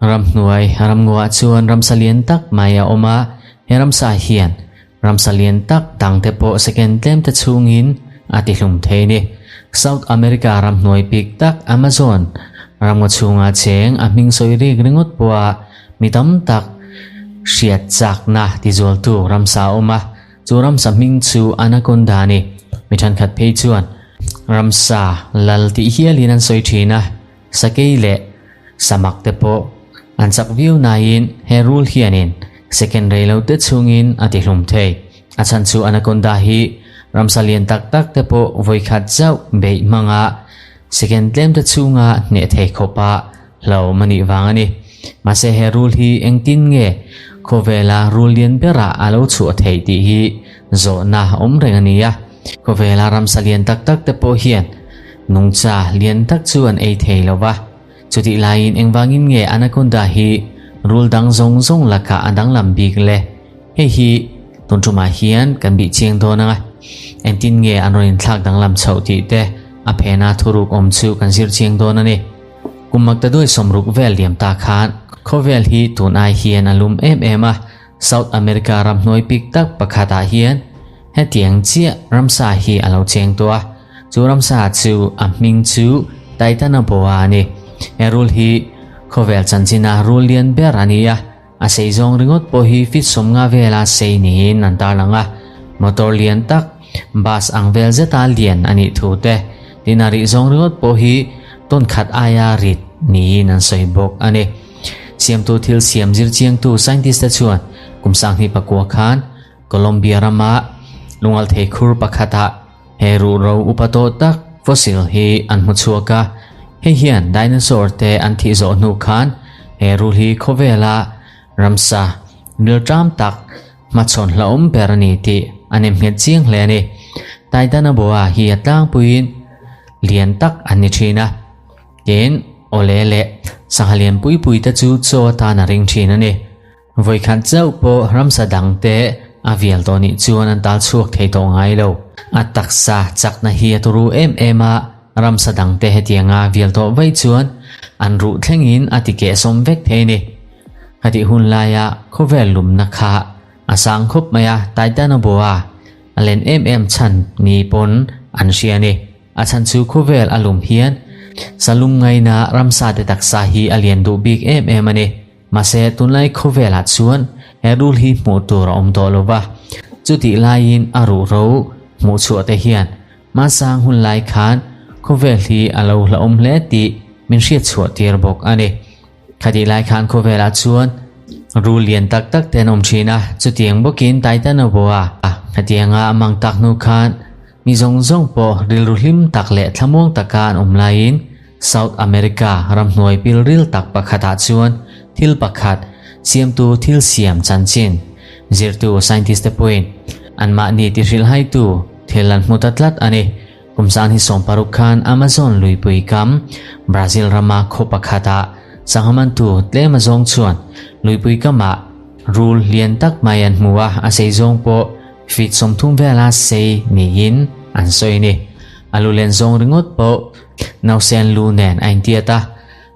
Ramhnuai ramnguah chuan ramsa lian tak mai a awm a, he ramsa hian ramsa lian tak dangte pawh second tlem te chhungin a tihlum thei a ni. South America ramhnuai bik tak Amazon ramngaw chhunga cheng a hming sawi rik ringawt pawha mi tam tak hriat chakna tizualtu ramsa a awm a, chu ramsa hming chu Anaconda a ni. Mi thenkhat phei chuan ramsa lal tih hialin an sawi thin a. Sakei leh samak te pawh an chak viau naiin he rul hianin second rei lo te chhungin a ti hlum thei. A chhan chu anaconda hi ramsa lian tak tak te pawh vawi khat zauh beih hmanga second tlem te chhunga hneh thei khawpa hlauhawm a nih vang a ni. Mahse he rul hi engtin nge khawvela rul lian berah a lo chhuah theih tih hi zawhna awm reng a ni a. Khawvela ramsa lian tak tak te pawh hian Nungcha lian tak chu an ei thei lo va, chutih laiin engvangin nge anaconda hi rul dang zawng zawng lakah a danglam bik le? Hei hi tun tumah hian kan bih chiang dawn ang a, engtin nge an rawn inthlak danglam chhoh tih te a phena thuruk awm chu kan zir chiang dawn a ni. Kum maktaduai sawmruk vel liam ta khan khawvel hi tun ai hian a lum em em a, South America ramhnuai pik tak pakhatah hian hetiang chiah ramsa hi a lo cheng tawh a. Chu ramsa chu a hming chu Titanoboa a ni. He rul hi khawvel chanchina rul lian ber a ni a, a sei zawng ringawt pawh hi feet 50 vela sei niin an tarlang a. Motor lian tak, bus ang vel zeta lian a nih thu te, tin a rih zawng ringawt pawh hi tawn khat aia rit niin an sawi bawk a ni. Siamtu thil siam zir chiangtu scientist te chuan kum 2009 khan Colombia rama lungalthei khur pakhatah He ruhro upa tawh tak fossil hi an hmu chhuak a, hei hian dinosaur te an thih zawh hnu khan he rul hi khawvela ramsa rilṭam tak hmachhawn hlauhawm ber a ni tih a nemnghet chiang hle a ni. Titanoboa hi a tlangpuiin lian tak an ni ṭhin a, tin awle leh sangha lian pui pui te chu chaw atan a ring ṭhin a ni. Vawikhat chauh pawh ramsa dangte a vial tawh nih chuan an tal chhuak thei tawh ngai lo. A taksa chakna hi a turu em em a, ramsa dangte hetianga vial tawh vaih chuan an ruh thlengin a ti kehsawm vek thei a ni. Khatih hun laia khawvel lumna kha a sang khawp mai a, Titanoboa a len em em chhan ni pawn an hria a ni. A chhan chu khawvel a lum hian salum ngaina ramsa te taksa hi a lian duh bik em em a ni. Mahse, tunlai khawvelah chuan he rul hi hmuh tur a awm tawh lo va, chutih laiin a ruhro hmuh chhuah te hian hmasang hun lai khan khawvel hi a lo hlauhawm hle tih min hriat chhuah tir bawk a ni. Khatih lai khan khawvelah chuan rul lian tak tak te an awm thin a, chutiang bawkin Titanoboa hetianga a mang tak hnu khan mi zawng zawng pawh rilru hlim tak leh thlamuang taka an awm laiin South America ramhnuai pilril tak pakhatah chuan thil pakhat siamtu thil siam chanchin zirtu scientist te pawhin anmahni tihrilhaitu thil an hmu ta tlat a ni. Kum sang hi 60 khan Amazon luipui kam Brazil rama khaw pakhatah sangha mantu tlem azawng chuan luipui kamah rul lian tak mai an hmu a, a sei zawng pawh feet 30 vela sei niin an sawi a ni. A lu len zawng ringawt pawh Nausen lu nen a intiat a,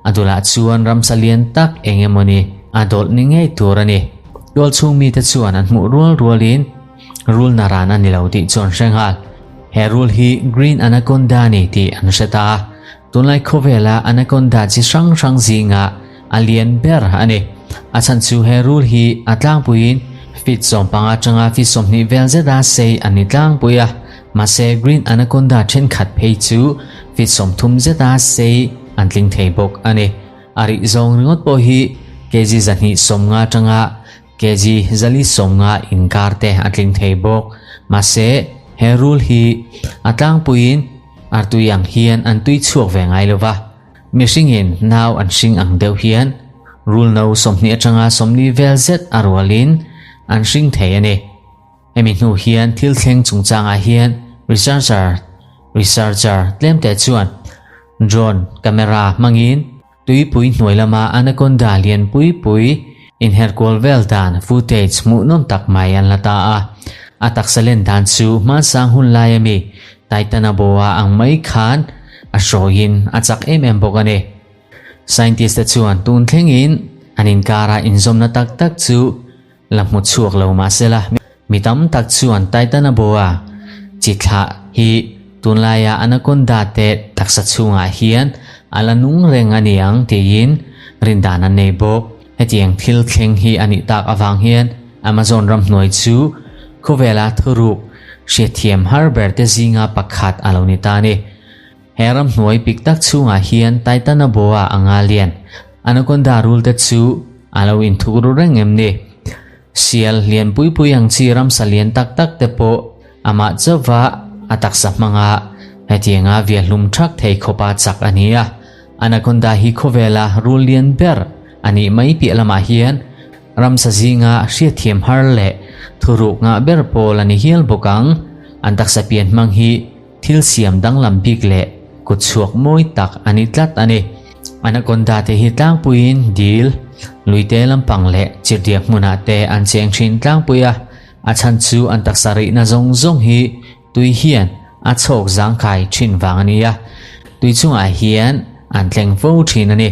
a dulah chuan ramsa lian tak eng emawni a dawlh ni ngei tur a ni. Tual chhung mite chuan an hmuh rual rualin rul naran a ni lo tih chu an hre nghal. He rul hi Green Anaconda a ni tih an hre ta a, tunlai khawvela anaconda chi hrang hrang zinga a lian ber a ni. A chhan chu he rul hi a tlangpuiin feet 15 atanga feet 20 vel zeta sei a ni tlangpui a. Mahse Green Anaconda thenkhat phei chu feet 30 zeta sei an tling thei bawk a ni. A rih zawng ringawt pawh hi kg 250 atanga kg 450 inkar te a tling thei bawk. Mahse he rul hi a tlangpuiin artui ang hian an tui chhuak ve ngai lova. Mihringin nau an hring ang deuh hian rul no 20 atanga 40 vel zet a rualin an hring thei a ni. Hemi hnu hian thil thleng chungchangah hian researcher researcher tlemte chuan drone camera hmangin tuipui hnuai lama anaconda lian pui pui inher kual vel dan footage hmuhnawm tak mai an la ta a. A taksa len dan chu hmansang hun lai ami Titanoboa ang mai khan A hrawiin a chak em em bawk a ni. Scientist te chuan tun thlengin an inkara inzawmna tak tak chu la hmu chhuak lo mahsela mi tam tak chuan Titanoboa chi thlah hi tunlaia anaconda te taksa chhungah hian a la nung reng a ni ang tiin rindan an nei bawk. Hetiang thil thleng hi a nih tak avang hian Amazon ramhnuai chu khawvela thuruk hriatthiam har ber te zinga pakhat a lo ni ta a ni. He ramhnuai pik tak chhungah hian Titanoboa anga lian Anaconda rul te chu a lo inthuk ru reng em ni? Sial lian pui pui ang chi ramsa lian tak tak te pawh amah chauva a taksa hmanga hetianga viahlum thak thei khawpa chak a ni a. Anaconda hi khawvela rul lian ber a nih mai piah lamah hian ramsa zinga hriatthiam har leh thuruk ngah ber pawl a ni hial bawk ang. An taksa pian hmang hi Thil siam danglam bik leh kut chhuak mawi tak a ni tlat a ni. Anaconda te hi tlangpuiin dil, luite lampang leh chirhdiak hmunah te an cheng thin tlangpui a, a chhan chu an taksa rihna zawng zawng hi tui hian a chhawk zangkhai thin vang a ni a, tui chungah hian an tleng fo thin a ni.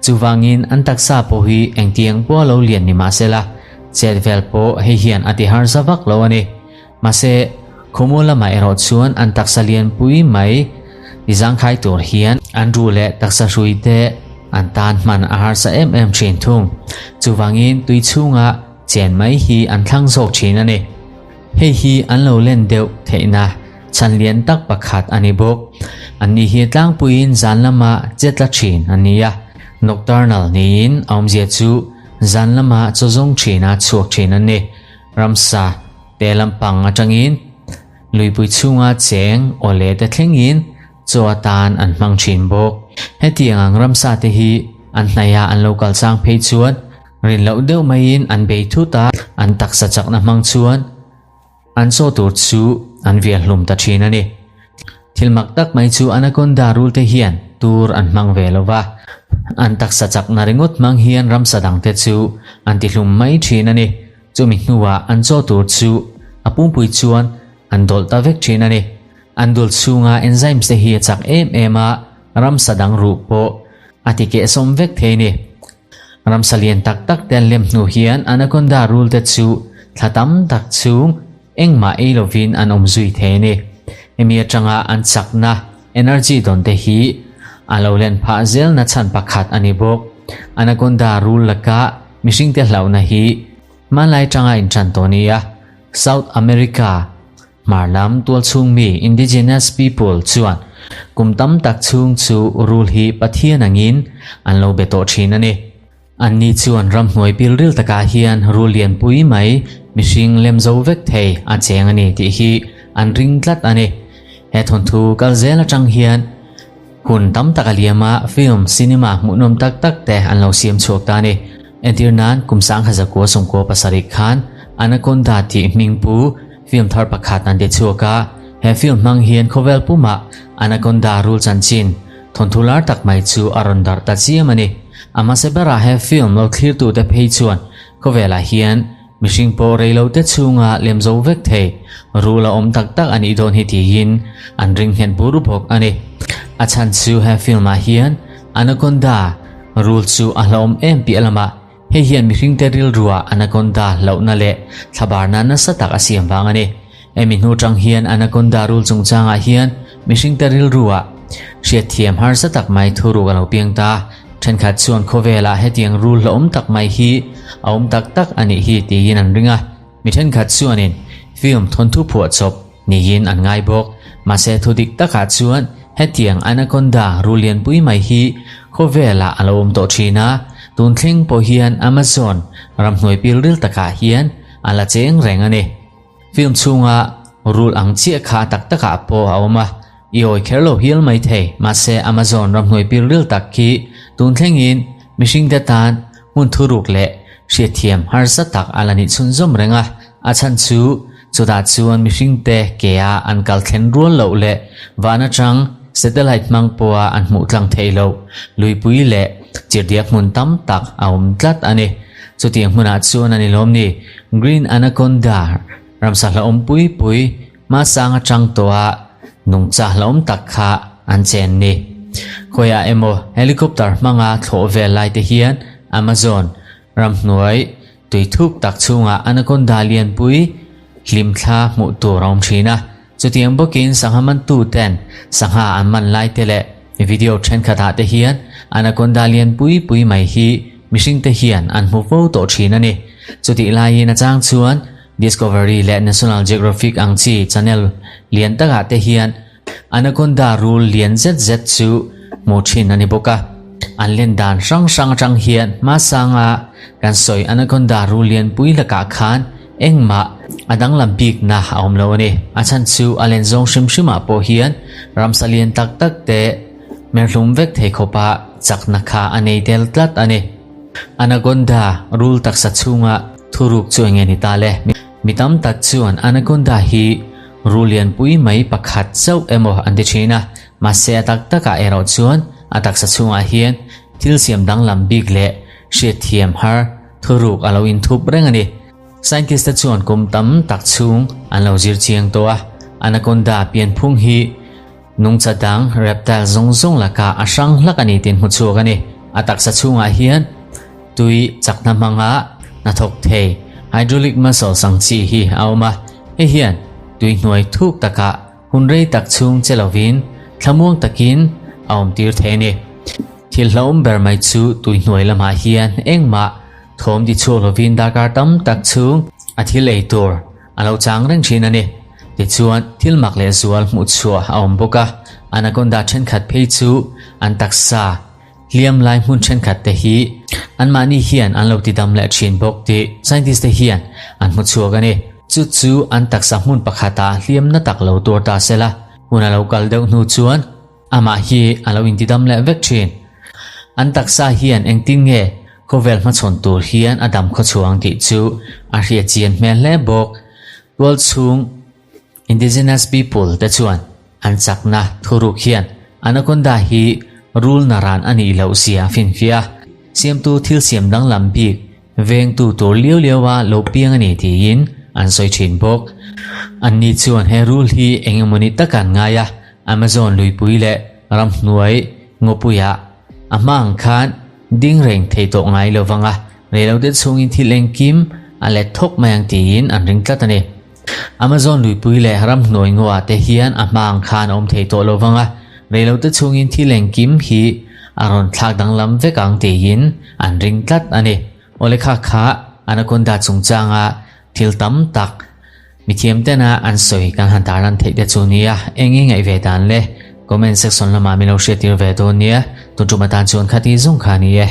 Chuvangin an taksa pawh hi engtiang pawh a lo lian ni mahse la, chet vel pawh hei hian a ti harsa vak lo a ni. Mahse, khawmual lamah erawh chuan an taksa lianpui mai i zangkhai tur hian an ruh leh taksa hrui te an tan hman a harsa em em thin thung. Chuvangin tui chhunga chen mai hi an thlang zawk thin a ni. Hei hi an lo len deuh theihna chhan lian tak pakhat a ni bawk. Anni hi tlangpuiin zan lama che tla thin an ni a, nocturnal niin a awmzia chu zan lama chaw zawng thina chhuak thin an ni. Ramsa te lampang atangin luipui chhunga cheng aw leh te thlengin chaw atan an hmang thin bawk. Hetiang ang ramsa te hi an hnaih a an lo kal chang phei chuan rin loh deuh maiin an bei thut a, an taksa chakna hmang chuan an chaw tur chu an vial hlum ta thin a ni. Thil mak tak mai chu anaconda rul te hian tur an hmang ve lo va, an taksa chakna ringawt hmang hian ramsa dangte chu an tihlum mai thin a ni. Chumi hnuah an chaw tur chu a pumpui chuan an dawlh ta vek thin a ni. An dul chhunga enzymes te hi a chak em em a, ramsa dang ruh pawh a ti kehsawm vek thei a ni. Ramsa lian tak tak te an lem hnu hian anaconda rul te chu thla tam tak chhung engmah ei lovin an awm zui thei a ni. Hemi atanga an chakna, energy, dawn te hi a lo len phah zelna chhan pakhat a ni bawk. Anaconda rul laka mihringte hlauhna hi hmanlai atanga inṭan tawh a ni a, South America hmar lam tualchhung mi, indigenous people, chuan kum tam tak chhung chu rul hi Pathian angin an lo be tawh thin a ni. Anni chuan ramhnuai pilril takah hian rul lianpui mai mihring lem zo vek thei a cheng a ni tih hi an ring tlat a ni. He thawnthu kal zel atang hian hun tam tak a liam a, film, cinema hmuhnawm tak tak te an lo siam chhuak ta a ni. Entir nan kum 1967 khan Anaconda tih hmingpu film thar pakhat an ti chhuak a, he film hmang hian khawvel pumah Anaconda rul chanchin Thawnthu lar tak mai chu a rawn darh ta chiam a ni. A hmasa berah he film lo thlirtute phei chuan khawvelah hian mihring pawh reilote chhunga lem zo vek thei rul a awm tak tak a nih dawn hi tiin an ring nghet bur bawk a ni. A chhan chu he film-ah hian Anaconda rul chu a hlauhawm em piah lamah hei hian mihringte rilrua Anaconda hlauhna leh thlabarna nasa tak a siam vang a ni. Hemi hnu tang hian Anaconda rul chungchangah hian mihringte rilruah hriatthiam harsa tak mai thuruk a lo piang ta. Thenkhat chuan khawvelah hetiang rul hlauhawm tak mai hi a awm tak tak a nih hi tiin an ring a. Mi thenkhat chuanin film thawnthu phuahchawp niin an ngai bawk. Mahse thu dik takah chuan hetiang Anaconda rul lianpui mai hi khawvelah a lo awm tawh thin a. Tun thleng pawh hian Amazon ramhnuai pilril takah hian a la cheng reng a ni. Film chhunga rul ang chiah kha tak takah pawh a awm a, i awi kher lo hial mai thei. Mahse, Amazon ramhnuai pilril tak khi tun thlengin mihringte tan hmun thuruk leh hriatthiam harsa tak a la nih chhunzawm reng a. A chhan chu chutah chuan mihringte kea an kal thlen rual loh leh van atang satellite hmang pawha an hmuh tlang theih loh luipui leh chirhdiak hmun tam tak a awm tlat a ni. Chutiang hmunah chuan a ni lawm ni? Green Anaconda ramsa hlauhawm pui pui hmasang atang tawha nungcha hlauhawm tak kha an chen ni. Khawiah emaw helicopter hmanga thlawh vel lai te hian Amazon ramhnuai tui thuk tak chhungah anaconda lianpui hlimthla hmuh tur a awm thin a. Chutiang bawkin sangha mantu ten sangha an man lai te leh video thenkhatah te hian anaconda lian pui pui mai hi mihring te hian an hmu fo tawh thin a ni. Chutih laiin a chang chuan Discovery leh National Geographic ang chi channel lian takah te hian Anaconda rul lian zet zet chu hmuh thin a ni bawk a. An len dan hrang hrang atang hian hmasanga kan sawi Anaconda rul lian pui lakah khan engmah a danglam bikna a awm lo a ni. A chhan chu a len zawng hrim hrimah pawh hian ramsa lian tak tak te hmerhlum vek thei khawpa chakna kha a nei tel tlat a ni. Anaconda rul taksa chhunga thuruk chu enge ni ta le? Mi tam tak chuan Anaconda hi Ru lianpui mai pakhat chauh emaw an ti thin a, mahse a tak takah erawh chuan a taksa chhungah hian thil siam danglam bik leh hriatthiam har thuruk a lo inthup reng a ni. Scientist te chuan kum tam tak chhung an lo zir chiang tawh a, anaconda pianphung hi nungcha dang reptile zawng zawng lakah a hrang hlak a ni tih an hmu chhuak a ni. A taksa chhungah hian Tui chakna hmanga hnathawk thei hydraulic muscles ang chi hi a awm a, hei hian tui hnuai thuk takah hun rei tak chhung che lovin thlamuang takin a awm tir thei a ni. Thil hlauhawm ber mai chu tui hnuai lamah hian engmah thawm ti chhuak lovin darkar tam tak chhung a thil ei tur a lo chang reng thin a ni. Tichuan thil mak leh zual hmuh chhuah a awm bawk a, anaconda thenkhat phei chu an taksa Hliam lai hmun thenkhat te hi anmahni hian an lo tidam leh thin bawk tih scientist te hian an hmu chhuak a ni. Chu chu an taksa hmun pakhatah hliamna tak lo tuar ta se la, hun a lo kal deuh hnu chuan amah hi a lo intidam leh vek thin. An taksa hian engtin nge khawvel hmachhawn tur hian a dam khawchhuang tih chu a hriat chian hmel hle bawk. Tual chhung Indigenous people te chuan an chakna thuruk hian Anaconda hi rul naran a nih loh zia a finfiah a, siamtu thil siam danglam bik vengtu tur liau liaua lo piang a ni tiin an sawi thin bawk. Anni chuan he rul hi eng emawni tak an ngai a, Amazon luipui leh ramhnuai ngawpuiah a hma ang khan ding reng thei tawh ngai lo vang a, reilote chhungin thil engkim a let thawk mai ang tiin an ring tlat a ni. Amazon luipui leh ramhnuai ngaw te hian a hma ang khan a awm thei tawh lo vang a, reilote chhungin thil engkim hi a rawn thlak danglam vek ang tiin an ring tlat a ni. Awle kha kha Anaconda chungchanga thil tam tak mithiam tena an sawi kan han tarlan theih te chu nia, eng nge ngaih ve dan le? Comment section lamah min lo hriattir ve dawn nia, tun tum atan chuan khati zawng kha a ni e.